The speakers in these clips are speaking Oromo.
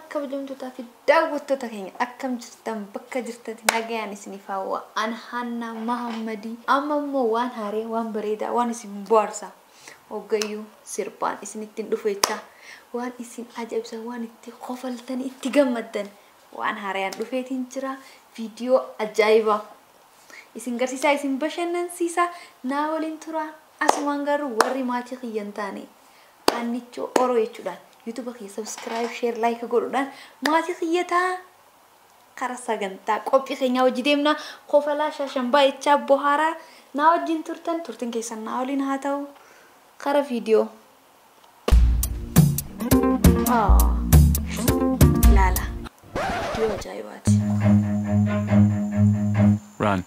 Kabajamtootaa fi daawwattoota keenya akkam jirtan bakka jirtanitti nagayaan isiniif hawwa. An Hanna Mahammadii. Amma immoo waan haaree, waan bareedaa, waan isin bohaarsa hoggayyuu sirbaan isinittiin dhufu jecha waan isin ajaa'ibsa, waan itti kofaltanii itti gammaddan waan haaraan dhufeetiin jira. Viidiyoo ajaa'ibaa isin garsiisaa, isin bashannansiisaa, naa waliin tura. Asumaan garuu warri maatii kiyya hin taane Annichoo Oroo jechuudhaan YouTube kiyya subscribe, share, like godhuudhaan maatii kiyya ta'a. Karaa sagantaa qophii keenyaa hojii deemna. Kofalaa shashanbaa jechaa bohaaraa naa wajjin turtan, turtiin keessan naa waliin haa ta'u. Karaa viidiyoo. Ilaala. Viidiyoo ajaa'ibaati. Run.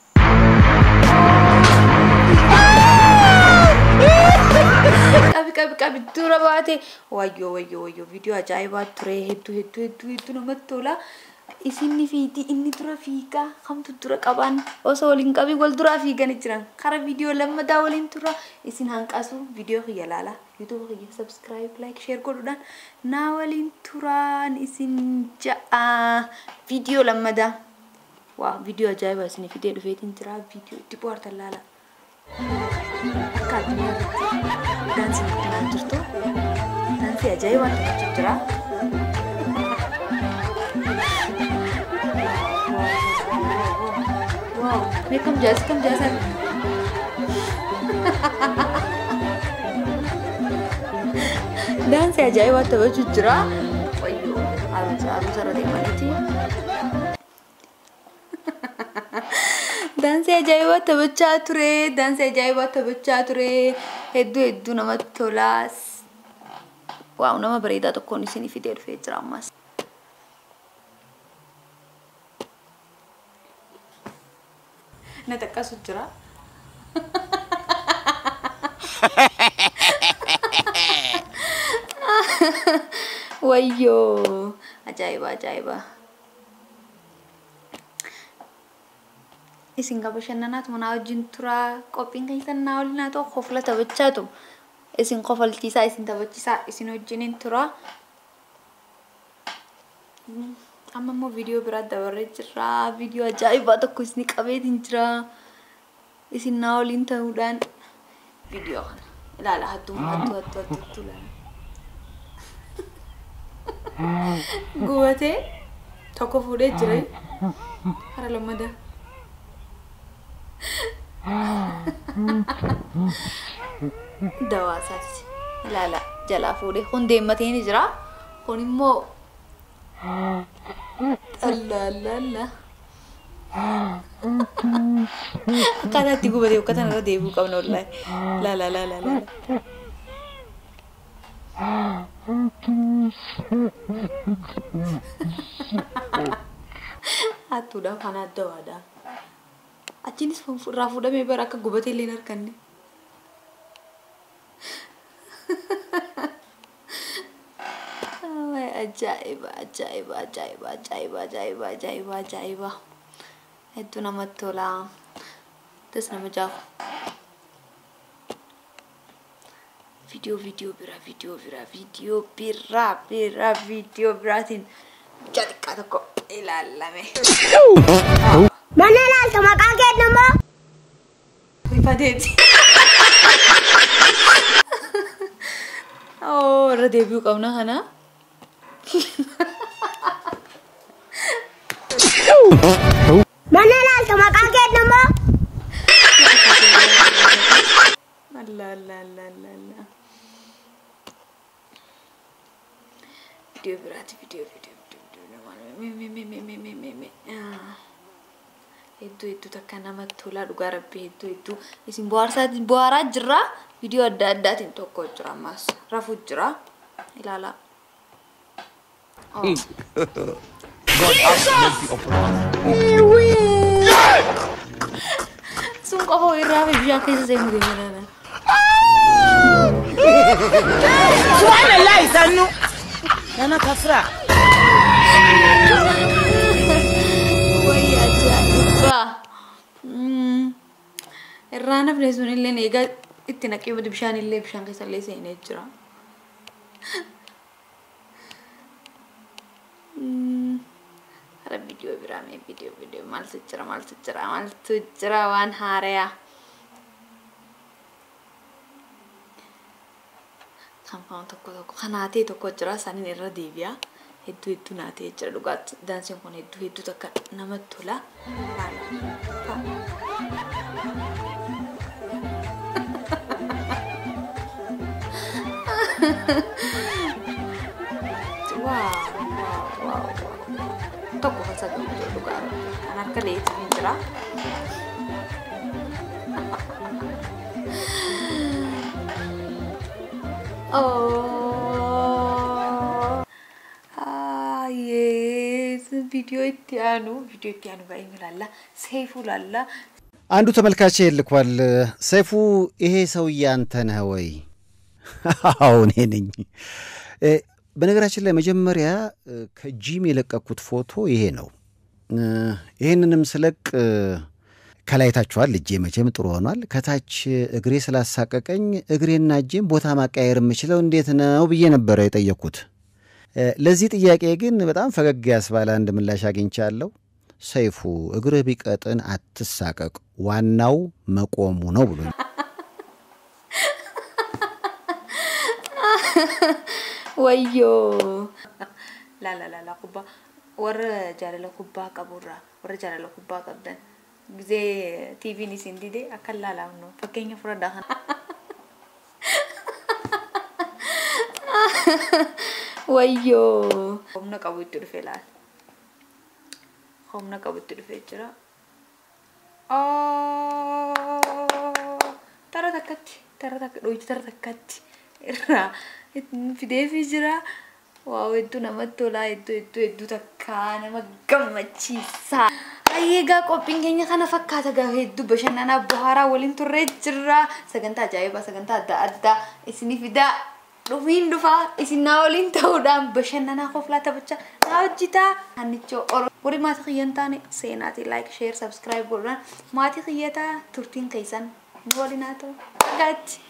Qabi qabi qabi dura baate. Wayyoo wayyoo wayyoo, viidiyoo ajaa'ibaa ture, hedduu hedduu hedduu hedduu namatti tola. Isinni fiigii, inni dura fiigaa, kamtu dura qaban osoo waliin qabii wal duraa fiiganii jiran. Karaa viidiyoo lammataa waliin tura. Isin hanqasu viidiyoo kiyya laala. YouTube kiyya subscribe, like, share godhuudhaan naa waliin turaan isin ja'a. Viidiyoo lammataa. Waa viidiyoo ajaa'ibaa isin fidee dhufeetiin jira. Viidiyoo itti bohaartan laala. Akka addunyaa irratti daansii akkanaa jirtu. Daansii ajaa'ibaa taphachuu jira. Wow, mee kam jaasa, kam jaasa. Daansii ajaa'ibaa taphachuu jira. Wayyoo, aruusa aruusa irra deemaniiti. Daansii ajaa'ibaa taphachaa ture. Daansii ajaa'ibaa taphachaa ture. Hedduu hedduu namatti tola. Waaw, nama bareedaa tokkoon isinii fidee dhufee jira ammas. Na xaqqasu jira. Wayyoo, ajaa'iba ajaa'iba. Isin gaba bashannanaatu manaa wajjin tura. Qophiin keessan naa waliin haa ta'u, kofla taphachaatu. Isin kofalchiisaa, isin taphachiisaa, isin wajjiniin tura. Amma immoo viidiyoo biraa dabarree jirra. Viidiyoo ajaa'ibaa tokko isin qabeetiin jira. Isin naa waliin ta'uudhaan viidiyoo kana ilaala. Hattuu hattuu hattuu hattuu hattuu ilaala. Gubatee tokko fuudhee jira. Hara lammadaa. Dawaa isaati. Ilaala, jalaa fuudhee kun deemmatee ni jira. Kun immoo allaalala. Akkaataa itti gubatee uffata irra deebi'uu qabna wallaahi. Laala laala laala. Hattuudhaaf kana dawaadha. Achiinis irraa fuudhamee bara akka gubatee illee hin arganne. Ajaa'iba ajaa'iba ajaa'iba ajaa'iba ajaa'iba ajaa'iba ajaa'iba. Hedduu namatti tola. Tas nama jaafu. Viidiyoo viidiyoo biraa viidiyoo biraa viidiyoo biraa biraa viidiyoo biraatiin mucaa xiqqaa tokko ilaalame. Mana ilaalta maqaan kee immoo? Rifateeti. Oo, irra deebi'uu qabna kana. Mana ilaalta maqaan kee immoo? Allah Allah Allah Allah Allah. Viidiyoo biraati, viidiyoo viidiyoo viidiyoo viidiyoo me me me me me me me. Hedduu hedduu takka namatti tola, dhugaa rabbii, hedduu hedduu isin bohaaraa jirra. Viidiyoo adda addaatiin tokko jira, ammas rafuu jira, ilaala. God have mercy upon us. Sun qofa irraa fi bishaan keessa seenuu deema. Subhanallah sannu. Nana kafra. Way ajaa'iba! Irraa nafne sun illee egaa itti naqee badu bishaan illee bishaan keessa illee seenee jira. Hara viidiyoo biraa mee viidiyoo viidiyoo maaltu jira maaltu jira maaltu jira waan haarayaa. Kan faana tokko tokko kanaatee tokko jira saniin irra deebi'a. Hedduu hedduu naatee jira dhugaatti daansiin kun hedduu hedduu takka namatti tola. Waaw waaw waaw tokko kan sagalu jiru dhugaa kan harka leetii hin jira. Oh, yes. Video itti aanu video itti aanu baay'ee ilaalla. Seifuu ilaalla. አንዱ ተመልካቼ ልኳል። ሰይፉ ይሄ ሰውዬ አንተ ነህ ወይ? አዎ እኔ ነኝ። በነገራችን ላይ መጀመሪያ ከጂም የለቀኩት ፎቶ ይሄ ነው። ይሄንንም ስለቅ ከላይ ታችኋል። እጄ መቼም ጥሩ ሆኗል። ከታች እግሬ ስላሳቀቀኝ እግሬና እጄም ቦታ ማቀያየር የምችለው እንዴት ነው ብዬ ነበረ የጠየቅኩት። ለዚህ ጥያቄ ግን በጣም ፈገግ ያስባለ አንድ ምላሽ አግኝቻለሁ። ሰይፉ እግርህ ቢቀጥን አትሳቀቅ፣ ዋናው መቆሙ ነው ብሎ Wayyoo. Laala laala kubbaa warra jaalala kubbaa qaburraa warra jaalala kubbaa qabdan gisee TV'n isin dide akka laalaafnu fakkeenya fudhadhaa kana. Wayyoo. Humna qabu itti dhufe laala. Humna qabu itti dhufee jira. Tara takkatti tara takka dhoyti tara takkatti irraa fideefii jira. Waaw hedduu namatti tola hedduu hedduu hedduu takka nama gammachiisa. Egaa qophiin keenya kana fakkaata gaa hedduu bashannanaa bohaaraa waliin turree jirra. Sagantaa ajaa'ibaa sagantaa adda addaa isinii fidaa dhufiin dhufaa isin naa waliin ta'uudhaan bashannanaa koflaa taphachaa naa hojjetaa. Hannichoo Oromoo warri maatii kiyya hin taane seenaatii like share subscribe godhuudhaan maatii kiyyataa turtiin keessan nu waliin haa ta'u. Dhagaatti.